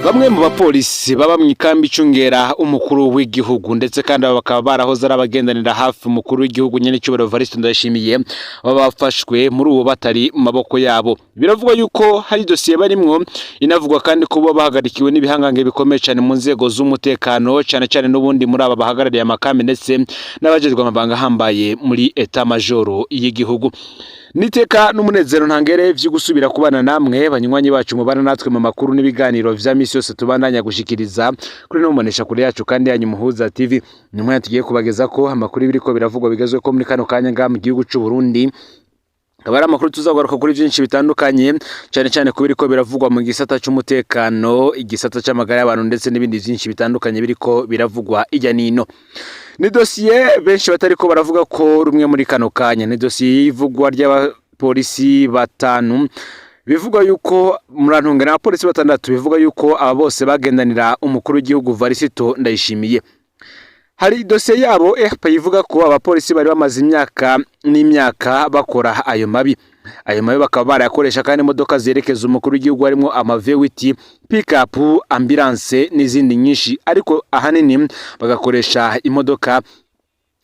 Bamwe mu bapolisi baba mu ikambi icungera umukuru w'igihugu, ndetse kandi aba bakaba barahoze ari abagendanira hafi umukuru w'igihugu nyene cyubahiro Evariste Ndayishimiye, baba bafashwe muri uwo batari mu maboko yabo. Biravugwa yuko hari dosiye barimwo, inavugwa kandi ko bo bahagarikiwe n'ibihangange bikomeye cyane mu nzego z'umutekano, cyane cyane n'ubundi muri aba bahagarariye amakambi ndetse n'abajejwe amabanga ahambaye muri état-major y'igihugu. Niteka n'umunezero ntangere vyo gusubira kubana namwe, banywanyi bacu mubana natwe mu makuru n'ibiganiro vya misi yose tubandanya gushikiriza kuri no mubonesha kure yacu kandi yanyu Muhuza TV. Ni umwanya tugiye kubageza ko amakuru biriko biravugwa bigezwe ko muri kano kanya ngaha mu gihugu c'u Burundi. Akaba ari amakuru tuzagaruka kuri byinshi bitandukanye, cyane cyane ku biriko biravugwa mu gisata c'umutekano, igisata c'amagara y'abantu, ndetse n'ibindi byinshi bitandukanye biriko biravugwa ijya nino. Ni dosiye benshi batariko baravuga ko rumwe muri kano kanya, ni dosiye y'ivugwa ry'abapolisi batanu bivugwa yuko, murantunga, n'abapolisi batandatu bivugwa yuko aba bose bagendanira umukuru w'igihugu Varisito Ndayishimiye. Hari dosiye yabo RP ivuga ko abapolisi bari bamaze imyaka n'imyaka bakora ayo mabi. Ayo mabi bakaba barayakoresha kandi imodoka zerekeza umukuru w'igihugu, harimo ama V8, pick-up, ambulance n'izindi nyinshi, ariko ahanini bagakoresha imodoka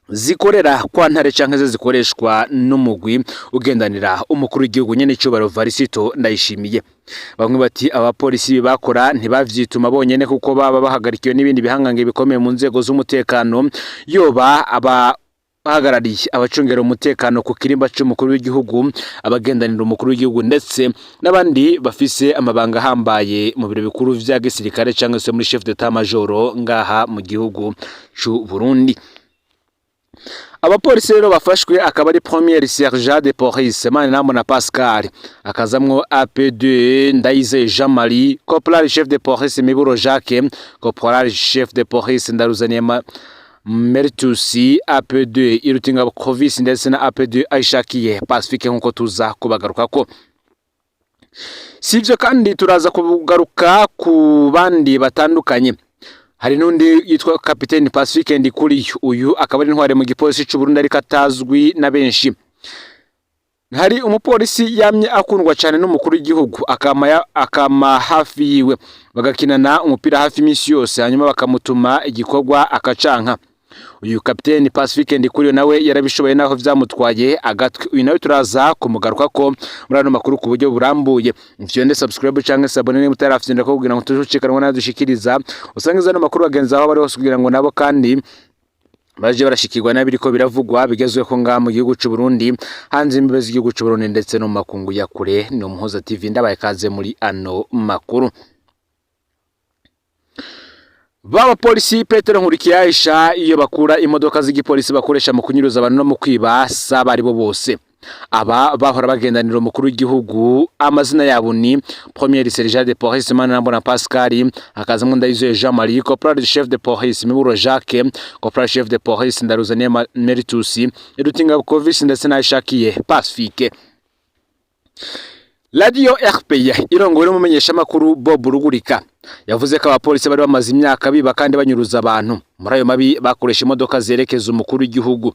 zikorera kwa Ntare canke ze zikoreshwa n'umugwi ugendanira umukuru w'igihugu nyene icubahiro Varisito Ndayishimiye. Bamwe bati abapolisi bakora ntibavyituma bonyene, kuko baba bahagarikiwe n'ibindi bihangange bikomeye mu nzego z'umutekano, yoba aba bahagarariye abacungera umutekano ku kirimba c'umukuru w'igihugu, abagendanira umukuru w'igihugu, ndetse n'abandi bafise amabanga ahambaye mu biro bikuru vya gisirikare canke se muri chef d'état major ngaha mu gihugu c'u Burundi. Abapolisi rero bafashwe akaba ari premier sergent de police Manirambona Pascal, akazamwo AP2 Ndayizeye Jean Marie, corporal chef de police Miburo Jacques, corporal chef de police Ndaruzaniye Meritus, AP2 Irutinga Clovis, ndetse na AP2 Aishakiye Pacifique, nkuko tuza kubagarukako. Si ibyo kandi, turaza kugaruka ku bandi batandukanye. Hari n'undi yitwa kapiteni Pacifique Ndikuriyo, uyu akaba ari intwari mu gipolisi cy'u Burundi ariko atazwi na benshi. Hari umupolisi yamye akundwa cyane n'umukuru w'igihugu, akama hafi yiwe, bagakinana umupira hafi iminsi yose, hanyuma bakamutuma igikorwa akacanka. Uyu kapiteni Pacifique Ndikuriyo nawe yarabishoboye naho vyamutwaye agatwi. Uyu nawe turaza kumugaruka ko muri ano makuru ku buryo burambuye. Mfyonde subscribe canke s'abonner niba utarafyonda ko, kugira ngo tujucikanwa nadushikiriza, usange ano makuru bagenzi aho bari hose, kugira ngo nabo kandi baje barashikirwa n'abiriko biravugwa bigezweho ngaha mu gihugu c'u Burundi, hanze imbibe z'igihugu c'u Burundi, ndetse no mu makungu ya kure. Ni Umuhuza TV, ndabaye kaze muri ano makuru. B'abapolisi Petero Nkurikiye Aisha iyo bakura imodoka z'igipolisi bakoresha mu kunyuruza abantu no mu kwiba, saba aribo bose. Aba bahora bagendanira umukuru w'igihugu amazina yabo ni premier sergent de police Manirambona Pascal, hakazamwo Ndayizeye Jean Marie, corporal chef de police Miburo Jacques, corporal chef de police Ndaruzaniye Meritus, Irutinga Clovis, ndetse na Aishakiye Pacifique. Radio RPA irongowe n'umumenyeshamakuru Bob Rugurika yavuze ko abapolisi bari bamaze imyaka biba kandi banyuruza abantu. Muri ayo mabi bakoresha imodoka zerekeza umukuru w'igihugu.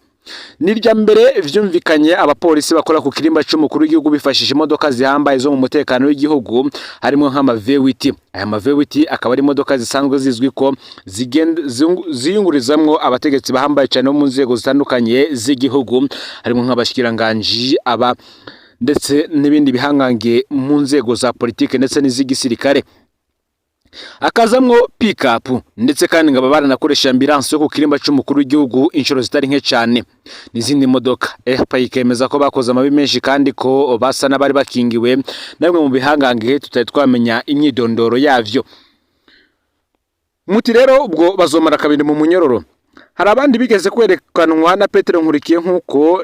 Ni irya mbere vyumvikanye abapolisi bakora ku kirimba c'umukuru w'igihugu bifashisha imodoka zihambaye zo mu mutekano w'igihugu, harimo nk'ama V8. Aya ma V8 akaba ari imodoka zisanzwe zizwi ko ziyungurizamwo abategetsi bahambaye cyane bo mu nzego zitandukanye z'igihugu, harimo nk'abashikiranganji aba ndetse n'ibindi bihangange mu nzego za politike ndetse n'iz'igisirikare, akazamwo pick-up, ndetse kandi ngo baranakoresha ambulance yo ku kirimba c'umukuru w'igihugu inshuro zitari nke cyane n'izindi modoka. RPA ikemeza ko bakoze amabi menshi kandi ko basa n'abari bakingiwe na bimwe mu bihangange tutari twamenya imyidondoro yavyo. Muti rero ubwo bazomara kabiri mu munyororo. Hari abandi bigeze kwerekanwa na Petero Nkurikiye nkuko,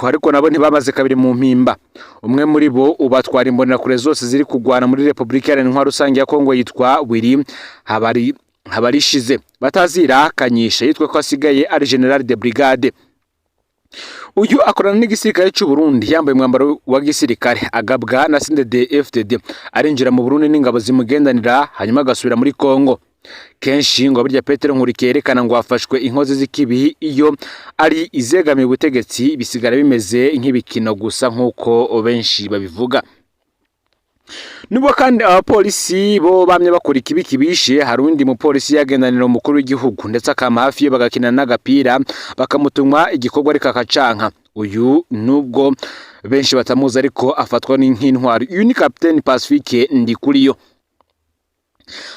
ariko nabo ntibamaze kabiri mu mpimba. Umwe muri bo ubatwara imbonerakure zose ziri kugwana muri Repubulika Iharanira Intwaro Rusange ya Kongo, yitwa Willy Habari Habarishize batazira Kanyisha, yitwa ko asigaye ari général de brigade. Uyu akorana n'igisirikare cy'u Burundi, yambaye umwambaro wa gisirikare, agabwa na CNDD FDD, arinjira mu Burundi n'ingabo zimugendanira, hanyuma agasubira muri Kongo kenshi. Ngo burya Petero Nkurikiye yerekana ngo hafashwe inkozi z'ikibi, iyo ari izegamiye ubutegetsi bisigara bimeze nk'ibikino gusa, nk'uko benshi babivuga. Nubwo kandi abapolisi bo bamye bakora ikibi kibishe, hari undi mupolisi yagendanira umukuru w'igihugu ndetse akama hafi ye, bagakina n'agapira, bakamutumwa igikorwa ariko akacanka. Uyu nubwo benshi batamuzi ariko afatwa nk'intwari. Uyu ni Kapiteni Pacifique Ndikuriyo.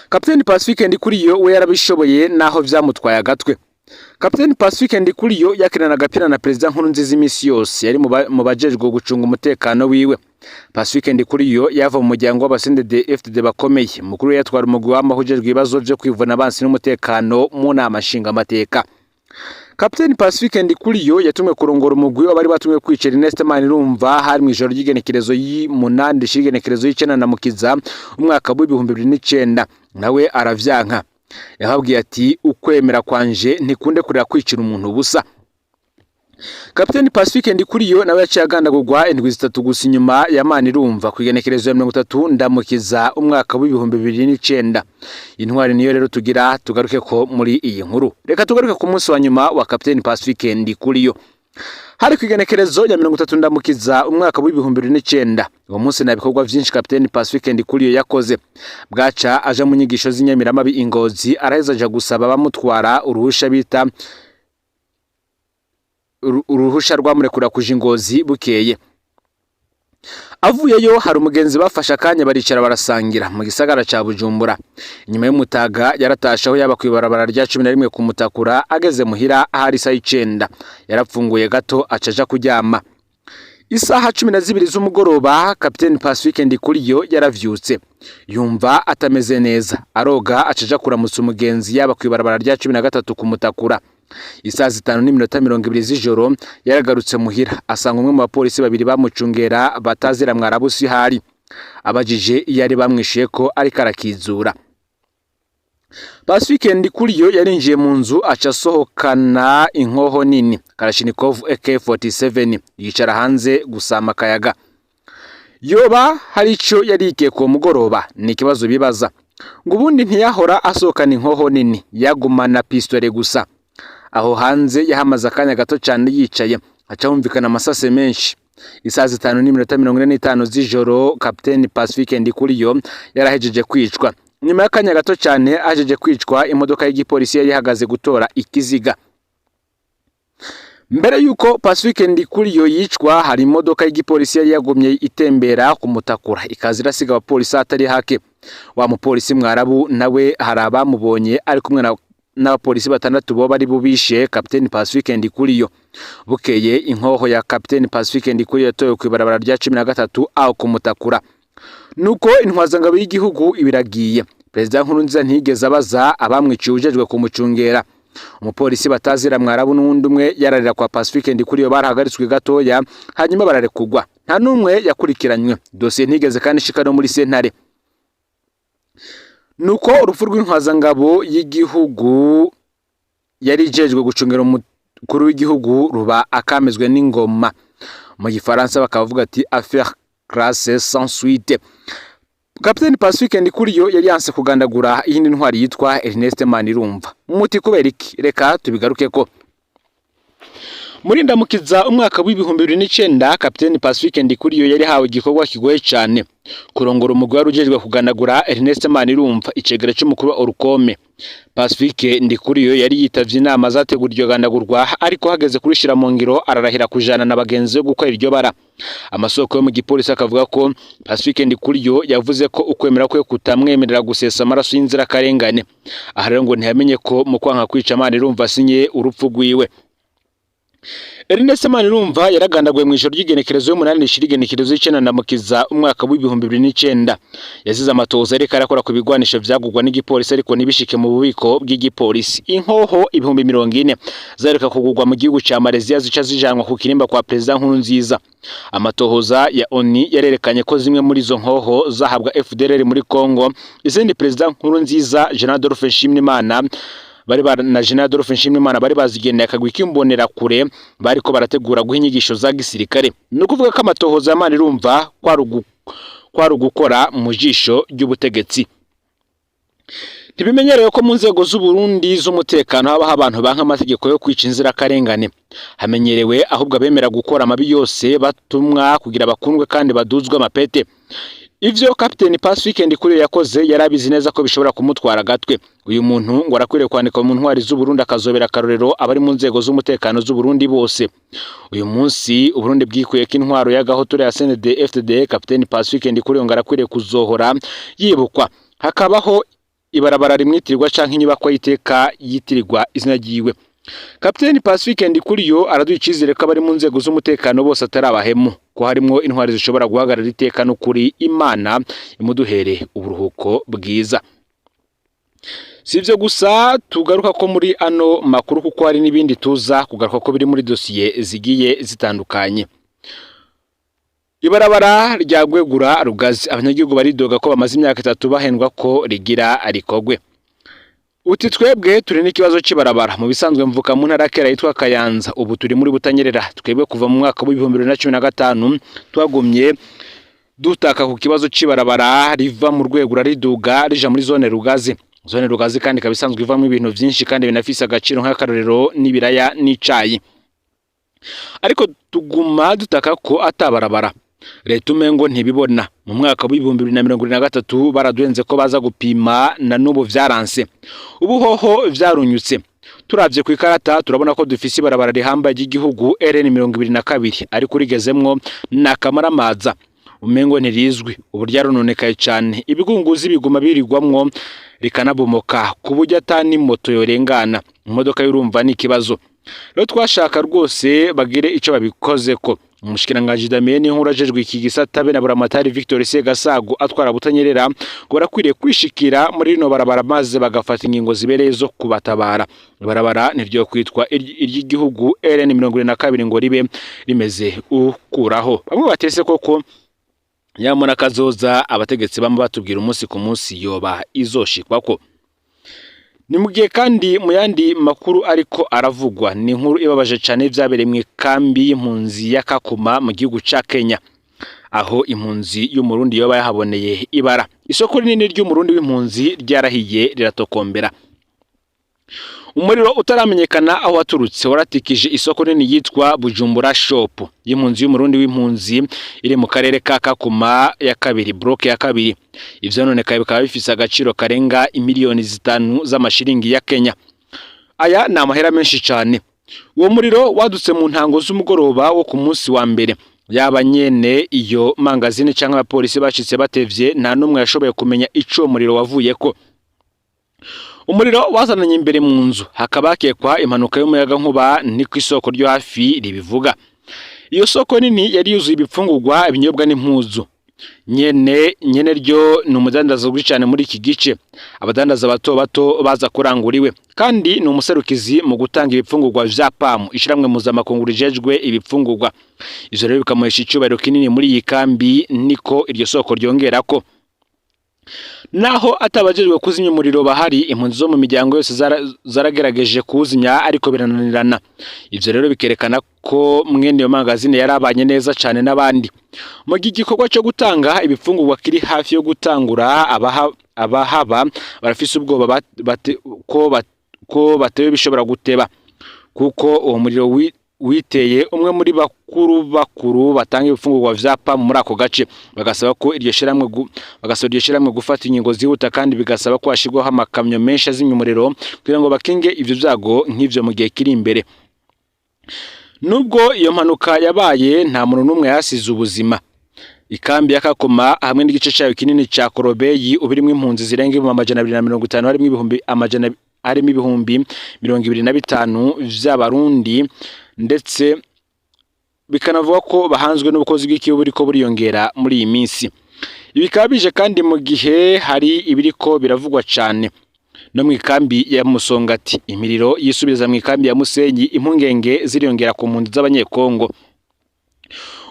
Kapiteni Pacifique Ndikuriyo we yarabishoboye naho vyamutwaye agatwe. Kapiteni Pacifique Ndikuriyo yakinana agapira na Perezida Nkurunziza imisi yose, yari mu bajejwe gucunga umutekano wiwe. Pacifique Ndikuriyo yava mu muryango w'aba CNDD FDD bakomeye. Mukuru we yatwara umugwi w'amahujejwe ibibazo vyo kwivuna abansi n'umutekano mu nama nshingamateka. Kapiteni Pacifique Ndikuriyo yatumwe kurongora umugwi w'abari batumwe kwica Ernest Manirumva. Hari mw'ijoro ry'igenekerezo y'umunani rishira igenekerezo y'icenda na Mukiza umwaka w'2009, nawe aravyanka. Yababwiye ati: "Ukwemera kwanje ntikunde kurera kwicira umuntu ubusa." Kapiteni Pacifique Ndikuriyo nawe yaciye agandagurwa indwi 3 gusa inyuma ya Manirumva, ku igenekerezo ya 30 Ndamukiza umwaka w'2009. Intwari niyo rero tugira tugaruke ko muri iyi nkuru. Reka tugaruke ku munsi wa nyuma wa Kapiteni Pacifique Ndikuriyo. Hari ku igenekerezo ya 30 Ndamukiza umwaka w'2009. Uwo munsi nta bikorwa vyinshi Kapiteni Pacifique Ndikuriyo yakoze. Bwaca aja mu nyigisho z'inyamiramabi Ingozi, araheza aja gusaba bamutwara uruhusha bita uruhusha rwamurekura kuja Ingozi. Bukeye avuyeyo, hari umugenzi bafashe akanya baricara barasangira mu gisagara ca Bujumbura. Inyuma y'umutaga yaratashe aho yaba kw'ibarabara rya 11 ku Mutakura. Ageze muhira ahari isaha 9, yarapfunguye gato aca aja kuryama. Isaha 12 z'umugoroba Kapiteni Pacifique Ndikuriyo yaravyutse, yumva atameze neza, aroga, aca aja kuramutsa umugenzi yaba kw'ibarabara rya 13 ku Mutakura. Isaha 5:20 z'ijoro yaragarutse muhira, asanga umwe mu bapolisi babiri bamucungera batazira mwarabusi hari. Abajije iyo ari, bamwishuye ko ariko arakizura. Pacifique Ndikuriyo yarinjiye mu nzu, aca asohokana inkoho nini Kalashnikov AK47, yicara hanze gusama akayaga. Yoba hari ico yari ku mugoroba? Ni ikibazo bibaza. Ngo ubundi ntiyahora asohokana inkoho nini, yagumana pistole gusa. Aho hanze yahamaze akanya gato cyane yicaye, aca humvikana amasase menshi. Isaha 5:45 z'ijoro Kapiteni Pacifique Ndikuriyo yarahejeje kwicwa. Nyuma y'akanya gato cyane ahejeje kwicwa, imodoka y'igipolisi yari ihagaze gutora ikiziga. Mbere yuko Pacifique Ndikuriyo yicwa, hari imodoka y'igipolisi yari yagumye itembera ku Mutakura, ikaza irasiga abapolisi atari hake. Wa mupolisi mwarabu nawe hari abamubonye ari kumwe n'abapolisi batandatu bo bari bubishe Kapiteni Pacifique Ndikuriyo. Bukeye inkoho ya Kapiteni Pacifique Ndikuriyo yatowe ku ibarabara rya 13 aho ku Mutakura. Nuko intwazangabo y'igihugu ibiragiye. Perezida Nkurunziza ntiyigeze abaza abamwiciye ujejwe kumucungera. Umupolisi batazira mwarabu n'uwundi umwe yararira kwa Pacifique Ndikuriyo barahagaritswe gatoya, hanyuma bararekugwa. Nta n'umwe yakurikiranywe, dosiye ntigeze kandi ishika no muri sentare. Nuko urupfu rw'intwazangabo y'igihugu yari ijejwe gucungira umukuru w'igihugu ruba akamezwe n'ingoma. Mu gifaransa bakavuga ati: "Affaire classée sans suite." Kapiteni Pacifique Ndikuriyo yari yanse kugandagura iyindi ntwari yitwa Ernest Manirumva. Muti kubera iki? Reka tubigaruke ko muri Ndamukiza umwaka w'2009 Kapiteni Pacifique Ndikuriyo yari hawe igikorwa kigoye cyane: kurongora umugwi wari ujejwe kugandagura Ernest Manirumva, icegera c'umukuru wa Olucome. Pacifique Ndikuriyo yari yitavye inama zategura iryo gandagurwa, ariko hageze kurishira mu ngiro ararahira kujana na bagenzi be gukora iryo bara. Amasoko yo mu gipolisi akavuga ko Pacifique Ndikuriyo yavuze ko ukwemera kwe kutamwemerera gusesa amaraso y'inzirakarengane. Aha rero ngo ntiyamenye ko mu kwanka kwica Manirumva asinye urupfu rwiwe. Ernest Manirumva yaragandaguwe mu ijoro ry'igenekerezo y'umunani rishira igenekerezo y'icenda Ndamukiza umwaka w'2009. Yazize amatohoza ariko arakora ku bigwanisho vyagurwa n'igipolisi ariko ntibishike mu bubiko bw'igipolisi. Inkoho 40,000 zaheruka kugurwa mu gihugu ca Malaysia zica zijanwa ku kirimba kwa Perezida Nkurunziza. Amatohoza ya ONU yarerekanye ko zimwe muri izo nkoho zahabwa FDLR muri Congo, izindi Perezida Nkurunziza, General Adolphe Nshimiyimana bari na General Adolphe Nshimiyimana bari bazigendeye akagwi k'imbonera kure bariko barategura guha inyigisho za gisirikare. Ni ukuvuga ko amatohoza ya Manirumva kwari ugukora mu jisho ry'ubutegetsi. Ntibimenyerewe ko mu nzego z'Uburundi z'umutekano habaho abantu banka amategeko yo kwica inzirakarengane. Hamenyerewe ahubwo abemera gukora amabi yose batumwa kugira bakundwe kandi baduzwe amapete. Ivyo Kapiteni Pacifique Ndikuriyo yakoze yarabizi neza ko bishobora kumutwara agatwe. Uyu muntu ngo arakwiriye kwandikwa mu ntwari z'Uburundi, akazobera akarorero abari mu nzego z'umutekano z'Uburundi bose. Uyu munsi Uburundi bwikuyeko intwaro y'agahotora ya CNDD FDD. Kapiteni Pacifique Ndikuriyo ngo arakwiriye kuzohora yibukwa, hakabaho ibarabara rimwitirirwa canke inyubakwa y'iteka yitirirwa izina ryiwe. Kapiteni Pacifique Ndikuriyo araduha icizere ko abari mu nzego z'umutekano bose atari abahemu, ko harimwo intwari zishobora guhagarara iteka n'ukuri. Imana imuduhere uburuhuko bwiza. Si ivyo gusa tugaruka ko muri ano makuru, kuko hari n'ibindi tuza kugaruka ko biri muri dosiye zigiye zitandukanye. Ibarabara rya Gwegura Rugazi, abanyagihugu baridoga ko bamaze imyaka 3 bahendwa ko rigira rikogwe. Uti twebwe turi n'ikibazo cy'ibarabara. Mu bisanzwe mvuka mu ntara kera yitwa Kayanza, ubu turi muri Butanyerera. Twebwe kuva mu mwaka w'2015 twagumye dutaka ku kibazo cy'ibarabara riva mu rwego riduga rija muri zone Rugazi. Zone Rugazi kandi ikaba isanzwe ivamo ibintu vyinshi kandi binafise agaciro, nk'akarorero n'ibiraya n'icayi, ariko tuguma dutaka ko atabarabara. Leta umengo ntibibona. Mu mwaka w'2023 baraduhenze ko baza gupima, na n'ubu vyaranse. Ubu hoho vyarunyutse. Turavye ku ikarata turabona ko dufise ibarabara rihambaye ry'igihugu RN 22, ariko urigezemwo nakamaramaza, umengo ntirizwi. Ubu ryarononekaye cane, ibigunguzi biguma birigwamwo rikanabomoka ku buryo ata n'imoto yorengana, imodoka y'urumva ni ikibazo. Rero twashaka rwose bagire ico babikozeko. Umushikiranganji Damien Niyonkuru ajejwe iki gisata be na Buramatari Victor Segasago atwara Butanyerera ngo barakwiriye kwishikira muri rino barabara maze bagafata ingingo zibereye zo kubatabara. Ibarabara ntiryo kwitwa iry'igihugu RN 22 ngo ribe rimeze ukuraho. Bamwe batese koko nyamuna kazoza abategetsi bamwe batubwira umunsi ku munsi yoba izoshikwako. Ni mu gihe kandi mu yandi makuru ariko aravugwa ni inkuru ibabaje cyane vyabereye mu ikambi y'impunzi ya Kakuma mu gihugu ca Kenya, aho impunzi y'Umurundi yoba yahaboneye ibara. Isoko rinini ry'Umurundi w'impunzi ryarahiye riratokombera. Umuriro utaramenyekana aho waturutse waratikije isoko nini yitwa Bujumbura Shop y'impunzi y'Umurundi w'impunzi iri mu karere ka Kakuma ya kabiri, block ya kabiri. Ivyononekaye bikaba bifise agaciro karenga imiliyoni 5 z'amashiringi ya Kenya. Aya ni amahera menshi cyane. Uwo muriro wadutse mu ntango z'umugoroba wo ku munsi wa mbere. Yaba nyene iyo mangazini canke abapolisi bashitse batevye, nta n'umwe yashoboye kumenya ico uwo muriro wavuyeko. Umuriro wazananye imbere mu nzu, hakaba hakekwa impanuka y'umuyagankuba, ni ku isoko ryo hafi ribivuga. Iyo soko nini yari yuzuye ibifungurwa, ibinyobwa n'impuzu. Nyene ryo ni umudandaza uzwi cyane muri iki gice, abadandaza bato bato baza kurangura iwe, kandi ni umuserukizi mu gutanga ibifungurwa vya PAM, ishiramwe mpuzamakungu rijejwe ibifungurwa. Ivyo rero bikamuhesha icubahiro kinini muri iyi kambi, niko iryo soko ryongerako. Naho atabajejwe kuzimya umuriro bahari, impunzi zo mu miryango yose zaragerageje kuwuzimya ariko birananirana. Ivyo rero bikerekana ko mwene iyo mangazine yarabanye neza cane n'abandi. Mu gihe igikorwa cyo gutanga ibifungurwa kiri hafi yo gutangura, abahaba barafise ubwoba ko batewe bishobora guteba, kuko uwo muriro witeye umwe muri bakuru bakuru batanga ibifungurwa vya PAM muri ako gace. Bagasaba iryo shirahamwe gufata ingingo zihuta, kandi bigasaba ko hashirwaho amakamyo menshi azimya umuriro kugira ngo bakinge ivyo vyago nk'ivyo mu gihe kiri imbere. Nubwo iyo mpanuka yabaye, nta muntu n'umwe yasize ubuzima. Ikambi ya Kakuma hamwe n'igice cyayo kinini ca Korobeyi ubu irimwo impunzi zirenga 250,000, harimo 25,000 vy'Abarundi, ndetse bikanavuga ko bahanzwe n'ubukozi bw'ikibi buriko buriyongera muri iyi minsi. Ibi bikaba bije kandi mu gihe hari ibiriko biravugwa cane no mu ikambi ya Musongati. Imiriro yisubiriza mu ikambi ya Musenyi, impungenge ziriyongera ku mpunzi z'Abanyekongo.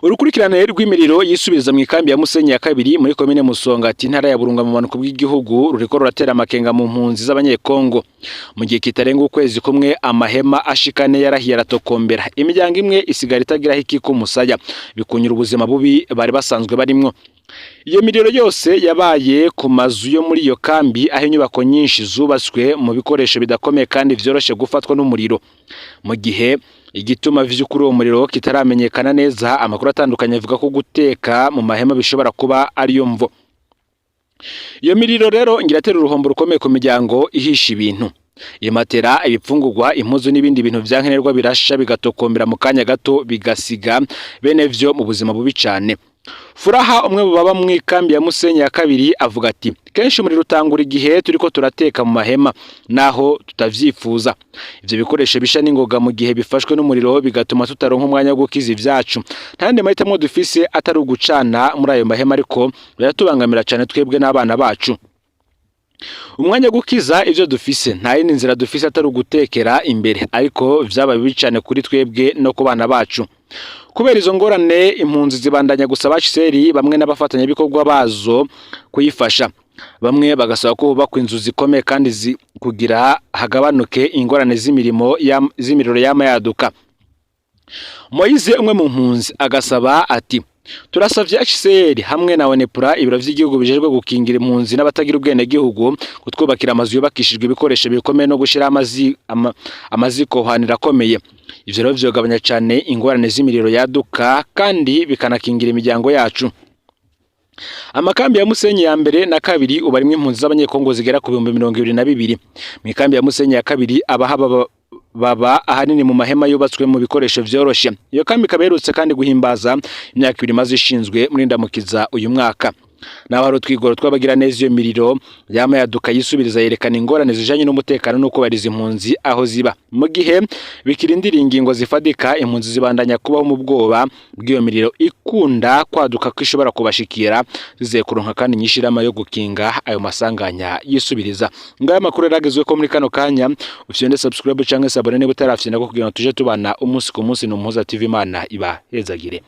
Urukurikirane rw'imiriro yisubiriza mu ikambi ya Musenyi ya kabiri muri komine Musongati, intara ya Burunga, mu bumanuko bw'igihugu, ruriko ruratera amakenga mu mpunzi z'Abanyekongo. Mu gihe kitarenga ukwezi kumwe, amahema ashikane yarahiye aratokombera, imiryango imwe isigara itagira aho ikika umusaya, bikunyura ubuzima bubi bari basanzwe barimwo. Iyo miriro yose yabaye ku mazu yo muri iyo kambi, aho inyubako nyinshi zubatswe mu bikoresho bidakomeye kandi vyoroshe gufatwa n'umuriro. Mu gihe igituma vy'ukuri uwo muriro kitaramenyekana neza, amakuru atandukanye avuga ko guteka mu mahema bishobora kuba ariyo mvo. Iyo miriro rero ngiratera uruhombo rukomeye ku miryango ihisha ibintu. Imatera, ibipfungurwa, impuzu n'ibindi bintu vyankenerwa birasha bigatokombera mu kanya gato, bigasiga bene vyo mu buzima bubi cane. Furaha, umwe mu baba mw'ikambi ya Musenyi ya kabiri, avuga ati: "Kenshi umuriro utangura igihe turiko turateka mu mahema, naho tutavyifuza. Ivyo bikoresho bisha n'ingoga mu gihe bifashwe n'umuriro, bigatuma tutaronka umwanya wo gukiza ivyacu. Nta yandi mahitamwo dufise atari ugucana muri ayo mahema, ariko biratubangamira cane twebwe n'abana bacu. Umwanya wo gukiza ivyo dufise, nta yindi nzira dufise atari ugutekera imbere, ariko vyaba bibi cane kuri twebwe no ku bana bacu." Kubera izo ngorane, impunzi zibandanya gusaba HCR bamwe n'abafatanyabikorwa bazo kuyifasha. Bamwe bagasaba ko hubakwa inzu zikomeye kandi kugira hagabanuke ingorane z'imirimo z'imiriro yama yaduka. Moise, umwe mu mpunzi, agasaba ati: "Turasavye HCR hamwe na ONPRA, ibiro vy'igihugu bijejwe gukingira impunzi n'abatagira ubwenegihugu, kutwubakira amazu yubakishijwe ibikoresho bikomeye no gushira amaziko hanira akomeye. Ivyo rero vyogabanya cane ingorane z'imiriro yaduka kandi bikanakingira imiryango yacu." Amakambi ya Musenyi ya mbere na kabiri ubu arimwo impunzi z'Abanyekongo zigera ku 22,000. Mw'ikambi ya Musenyi ya kabiri, abahaba baba ahanini mu mahema yubatswe mu bikoresho vyoroshe. Iyo kambi ikaba iherutse kandi guhimbaza imyaka 2 imaze ishinzwe muri Ndamukiza uyu mwaka. Naho hari utwigoro tw'abagira neza, iyo miriro yama yaduka yisubiriza yerekana ingorane zijanye n'umutekano no kubariza impunzi aho ziba. Mu gihe bikirindira ingingo zifadika, impunzi zibandanya kubaho mu bwoba bw'iyo miriro ikunda kwaduka ko ishobora kubashikira, zizeye kuronka kandi inyishirama yo gukinga ayo masanganya yisubiriza. Ngayo amakuru yaragezwe ko muri kano kanya. Ufyonde subscribe canke s'abonner niba utarafyonda ko, kugira ngo tuje tubana umunsi ku munsi. Ni Umuhuza TV. Imana ibahezagire.